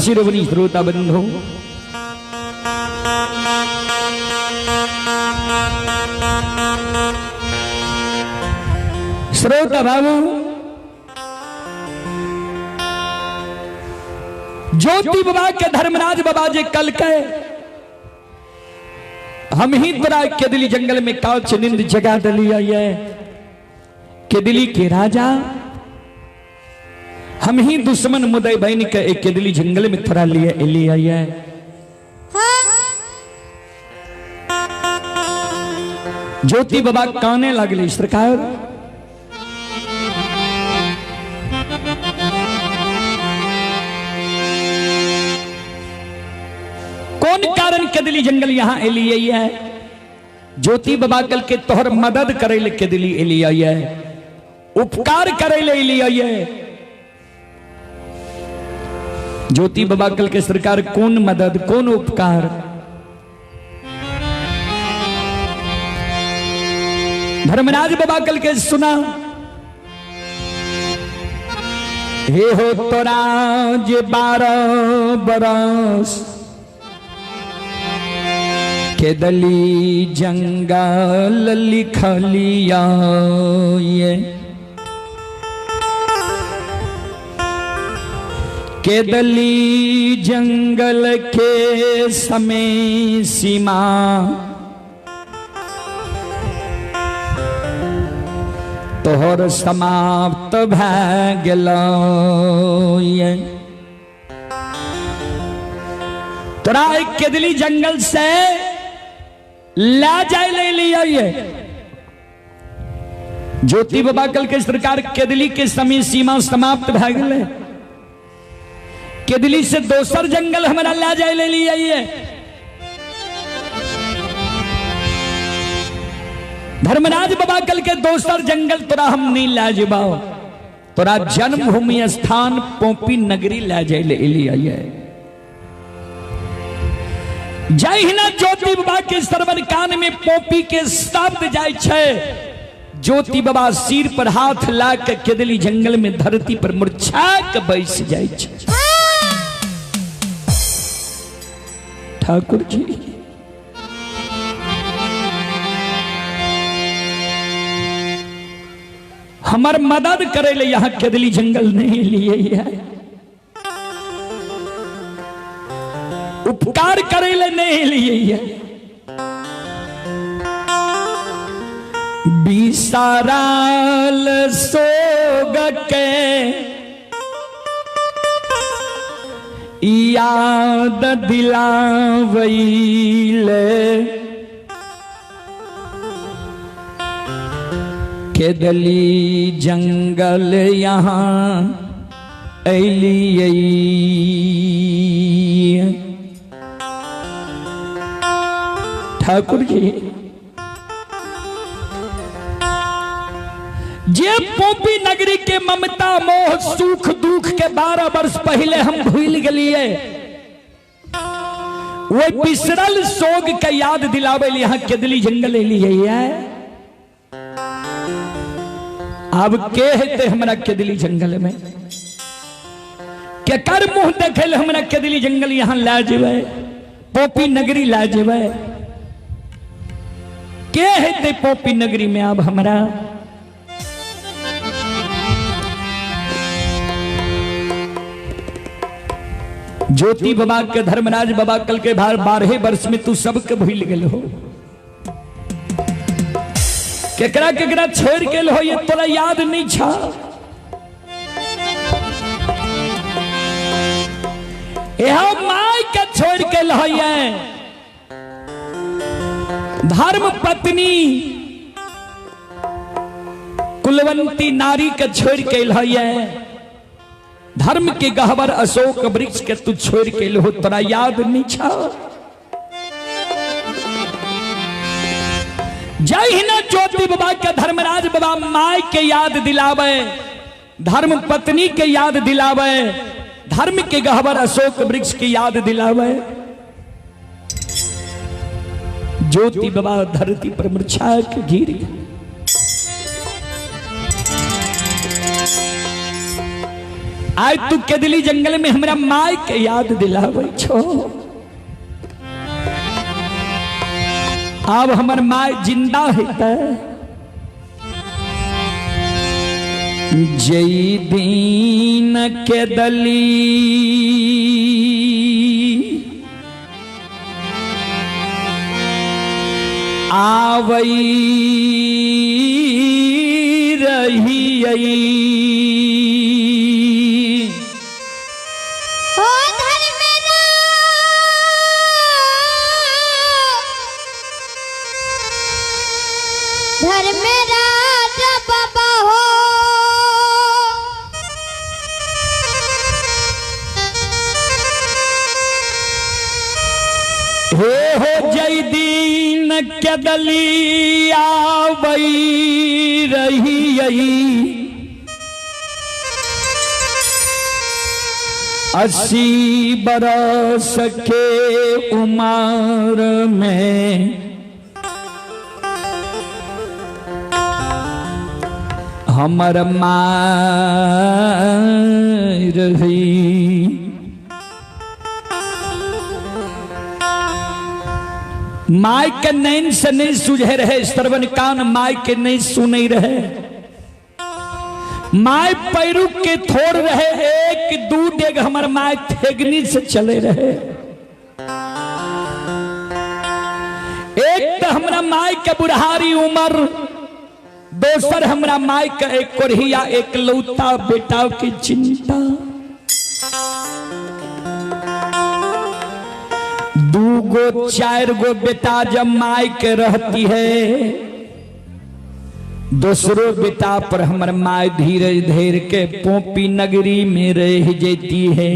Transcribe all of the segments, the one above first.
शिरोमणि श्रोता बंधु, श्रोता बाबू, ज्योति बाबा के धर्मराज बाबा जे कल के हम ही तोरा केदली जंगल में कांच नींद जगा दलिया ये केदली के राजा हम ही दुश्मन मुदई बहन के एक केदली जंगल में थोड़ा लिए एलिया ये। ज्योति बाबा काने लगले, सरकार कौन कारण केदली जंगल यहां एलिया है? ज्योति बाबा कल के तोहर मदद करे ले केदली एलिया है, उपकार करे ले एलिया है। ज्योति बाबा कल के सरकार कौन मदद कौन उपकार? धर्मराज बाबा कल के सुना, हे हो तोरा जे 12 बरस केदली जंगल लिखलिया ये केदली जंगल के समय सीमा तोहर समाप्त भै गेलो ये। तोरा केदली जंगल से ला जाए ले लिया ये। ज्योति बाबा कल के सरकार केदली के समय सीमा समाप्त भै गेलै, केदली से दोसर जंगल हमारा ला जाए ले लिया ये। धर्मराज बाबा कल के दोसर जंगल तोरा हम नहीं ला जेबा, तोरा जन्मभूमि स्थान पोपी नगरी ला जाए ले लिया ये। जहिना ज्योति बाबा के श्रवण कान में पोपी के शब्द जाय छै, ज्योति बाबा सिर पर हाथ ला के केदली जंगल में धरती पर मूर्छा के बैस जाय छै। ठाकुर जी हमर मदद करे ले यहां केदली जंगल नहीं लिए है, उपकार करे ले नहीं लिए है। बिसाराल सोग के याद दिलावैले केदली जंगल यहाँ एलियै। ठाकुर जी जे पोपी नगरी के ममता मोह सुख दुख के 12 वर्ष पहले हम भूल गलिए, वो बिसरल सोग के याद दिलावे यहाँ केदली जंगल एलियै है। अब के हेते हमरा केदली जंगल में, के कर मुंह देखे हमरा केदली जंगल यहाँ ला जेबै, पोपी नगरी ला जेबै, के हेते पोपी नगरी में अब हमरा? ज्योति बाबा के धर्मराज बाबा कल के भार 12 वर्ष में तू सबके भूल गेल हो, केकरा केकरा छोड़ गेल हो ये तोरा याद नहीं छा। यह my के छोड़ के हो ये धर्म पत्नी कुलवंती नारी के छोड़ के हो ये, धर्म के गहवर अशोक वृक्ष के तू छोड़ के हो, तोरा याद नहीं छा। जहिना ज्योति बाबा के धर्मराज बाबा my के याद दिलावे, धर्म पत्नी के याद दिलावे, धर्म के गहवर अशोक वृक्ष की याद दिलावे, ज्योति बाबा धरती पर मूर्छा के गिर गए। आइ तू केदली जंगल में हमरा माय के याद दिलाबै छो। आब हमर माय जिंदा हेतै। जई दिन केदली आवई रही हो जई दिन केदली आवई रही 80 बरस के उम्र में हमर माय रही। My के नैन से नहीं सूझे रहे, श्रवण कान my के नहीं सुने रहे। My पैरू के थोड़ रहे, एक दू डेग हमर my थेगनी से चले रहे। एक तो हमरा my के बुढ़ारी उम्र, दोसर हमरा my के एक कोढ़िया एक लौता बेटा की चिंता। दू गो चार गो बेटा जब my के रहती है, दूसरो बेटा पर हमर my धीरे धीरे के पोपी नगरी में रह जाती है।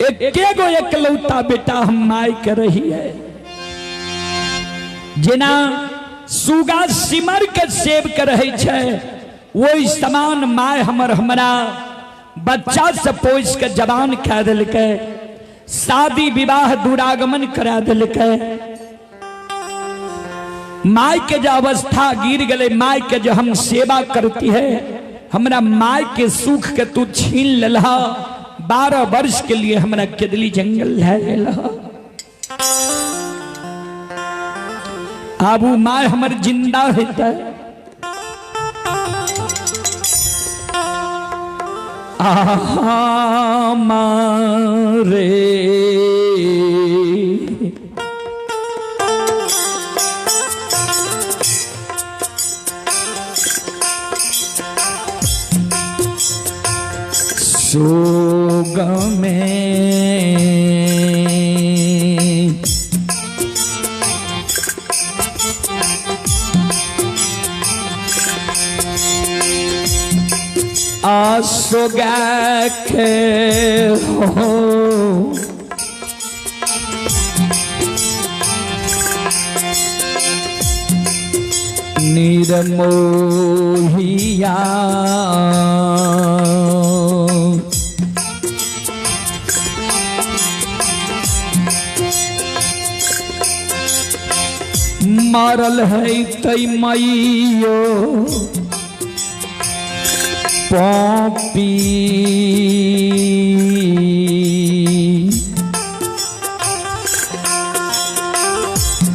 एक गो एकलौता बेटा हम my के रही है। जेना सुगा सिमर के सेब के रहे छै, वही समान my हमर हमरा बच्चा से पोस के जवान कह दिलकै, शादी विवाह दुरागमन करा दिलकै। My के जो अवस्था गिर गए, my के जो हम सेवा करती है, हमरा my के सुख के तू छीन ललहा। 12 वर्ष के लिए हमरा केदली जंगल है लेलहा। आबू my हमर जिंदा हेतै। आहा मारे सोग में आसो के हो निर्मोहिया। मारल है तई मैयो पॉपी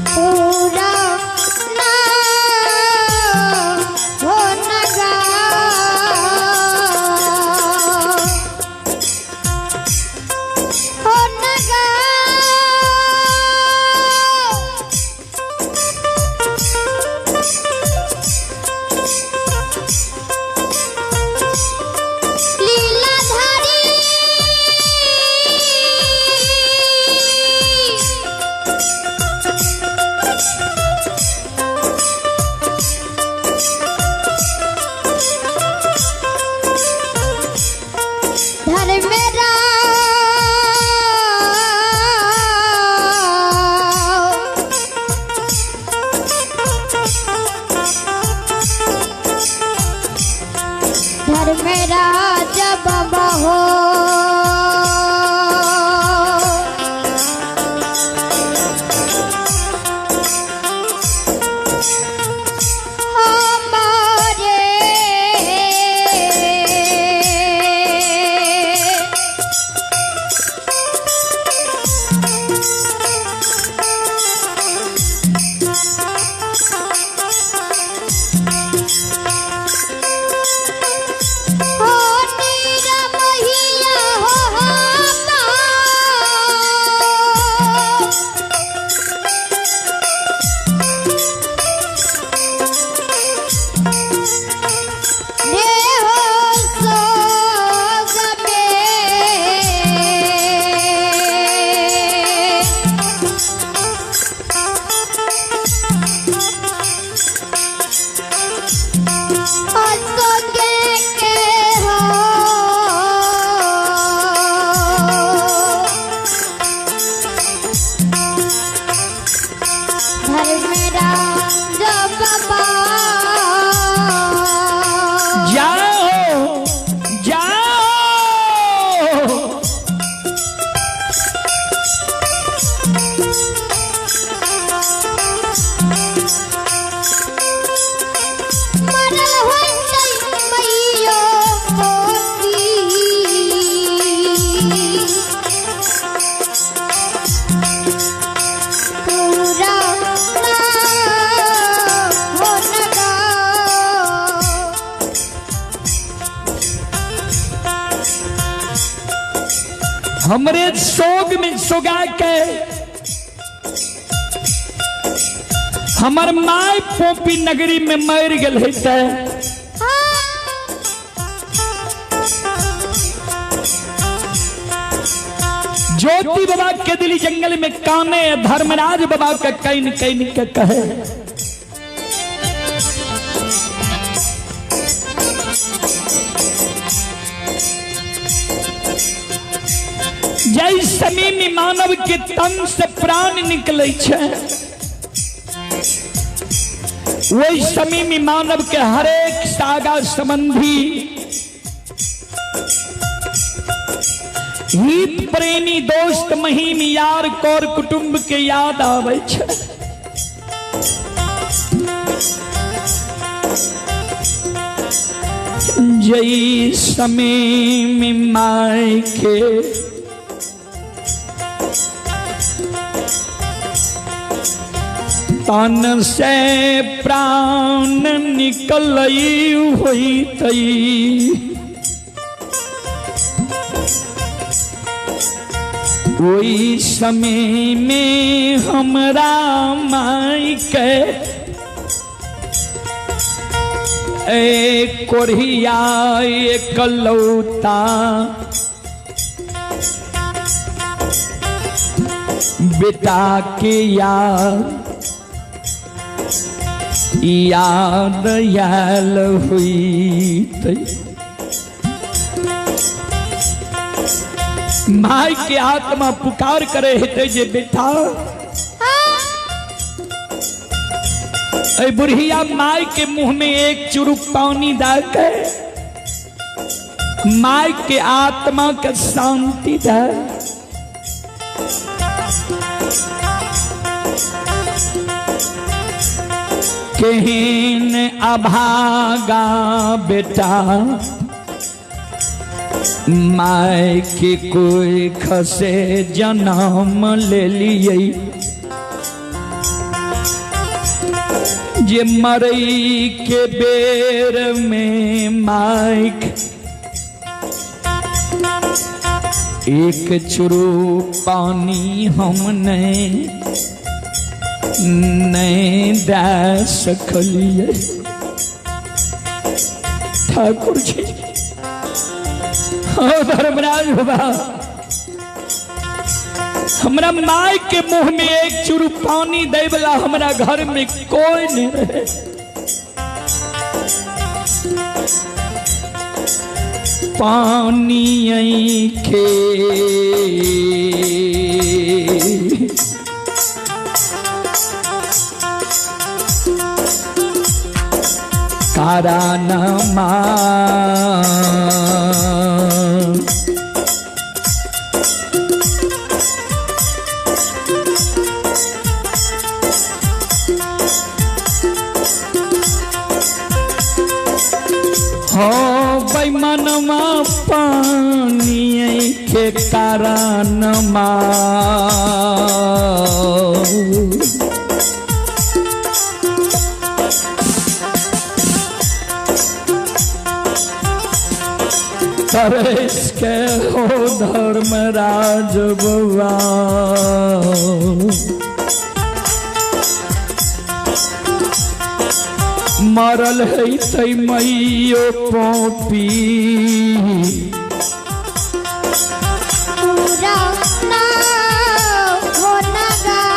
पूरा ना हो नगा हो नगा धर्मराज बाबा हो। हमारे हमरे सोग में सोगा के हमर my poppy नगरी में मर गेल हेतै। ज्योति बाबा के दिली जंगल में काने, धर्मराज बाबा के can can के कहे। जय समय में मानव के तन से प्राण निकले छे, वही समय में मानव के हरेक सागा संबंधी हित प्रेमी दोस्त महीम यार कौर कुटुंब के याद आवे छे। जय समय में my के तन से प्राण निकल हुई तई, वही समय में हमरा माई के ए कोरिया एकलौता बेटा के याद याद आयल हुई। My के आत्मा पुकार करे हेतै जे बेटा बुढ़िया my के मुंह में एक चुरुक पानी दे के my के आत्मा के शांति दे। केहन अभागा बेटा my के कोई खसे जन्म ले लिए, जे मरई के बेर में माइक एक चुरू पानी हमने नहीं दे सकलिए। ठाकुर जी धर्मराज बाबा हमरा my के मुंह में एक चुरू पानी दे वाला हमरा घर में कोई नहीं रहे। पानी के कारणमा हो बैमनमा पानी के कारणमा तरस के हो धर्मराज बउआ मरल है तै मैयो पोपी पूरा नाव हो नगाओ।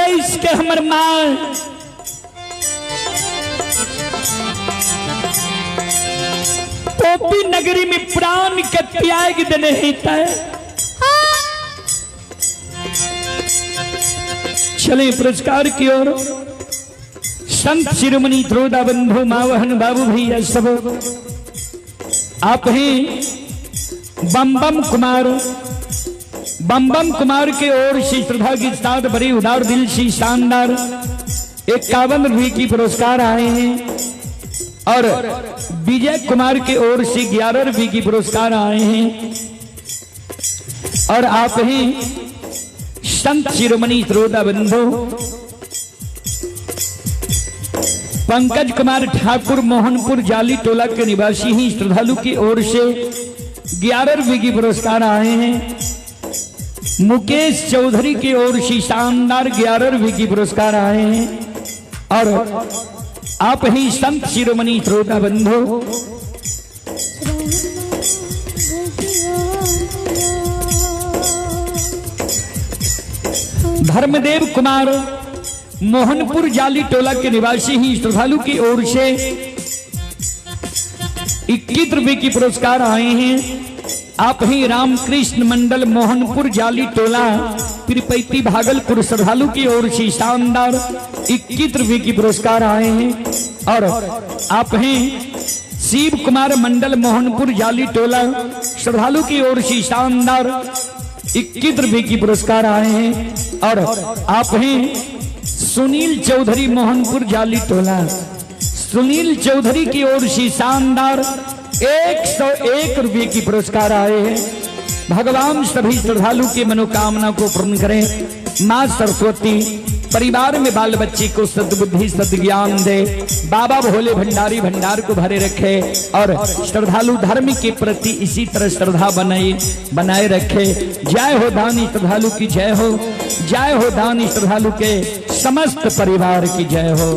तरैस के हमर माँ पोपी नगरी में प्राण के त्याग देने ही। चले पुरस्कार की ओर। संत शिरोमणि त्रोदा बंधु मावहन बाबू भैया सब आप ही बम बम कुमार, बम बम कुमार के ओर से श्रद्धा के साथ बड़ी उदार दिल से शानदार 51 रुपये की पुरस्कार आए हैं और विजय कुमार के ओर से 11 रुपये की पुरस्कार आए हैं। और आप ही संत शिरोमणि त्रोदा बंधु पंकज कुमार ठाकुर मोहनपुर जाली टोला के निवासी ही श्रद्धालु की ओर से 11 रुपये की पुरस्कार आए हैं। मुकेश चौधरी की ओर से शानदार 11 रुपये की पुरस्कार आए हैं। और आप ही संत शिरोमणि श्रोता बंधु धर्मदेव कुमार मोहनपुर जाली टोला के निवासी ही श्रद्धालु की ओर से 21 रुपये की पुरस्कार आए हैं। आप ही रामकृष्ण मंडल मोहनपुर जाली टोला तिरुपति भागलपुर श्रद्धालु की ओर से शानदार 21 रुपये की पुरस्कार आए हैं। और आप हैं शिव कुमार मंडल मोहनपुर जाली टोला श्रद्धालु की ओर से शानदार 21 रुपये की पुरस्कार आए हैं। और आप हैं सुनील चौधरी मोहनपुर जाली टोला, सुनील चौधरी की ओर से शानदार 101 रुपये की पुरस्कार आए हैं। भगवान सभी श्रद्धालु की मनोकामना को पूर्ण करें। मां सरस्वती परिवार में बाल बच्चे को सद्बुद्धि सद्ज्ञान दे, बाबा भोले भंडारी भंडार को भरे रखे और श्रद्धालु धर्म के प्रति इसी तरह श्रद्धा बनाए बनाए रखे। जय हो दानी श्रद्धालु की जय हो, जय हो दानी श्रद्धालु के समस्त परिवार की जय हो।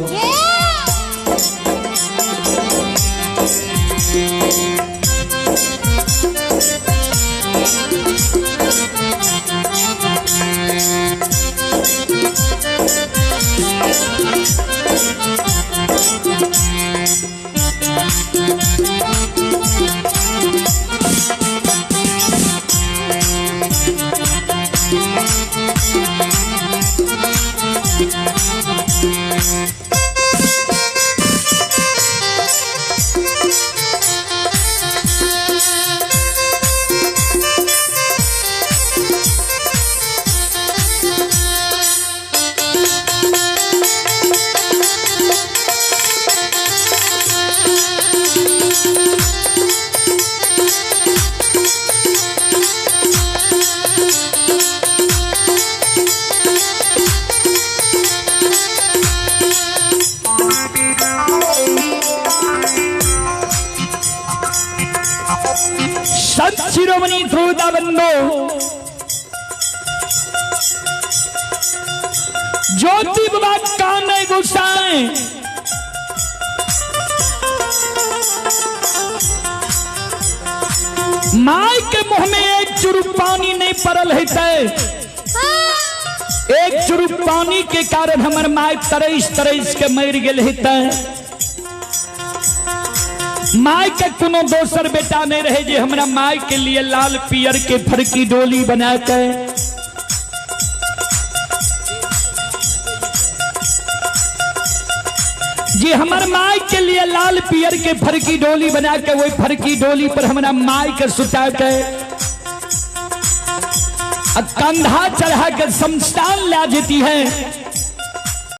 शिरोमणि श्रोता बंधु ज्योति बाबा कान गुस्साए माय के मुंह में एक चुरु पानी नहीं पड़ल है, एक चुरु पानी के कारण हमर my तरस तरस के मर गेल है। My के कोनो दोसर बेटा नहीं रहे जे हमरा my के लिए लाल पियर के फरकी डोली बना के जे हमर my के लिए लाल पियर के फरकी डोली बना के वही फरकी डोली पर हमरा my के सुता के कंधा चढ़ा के शमशान ला जेती है।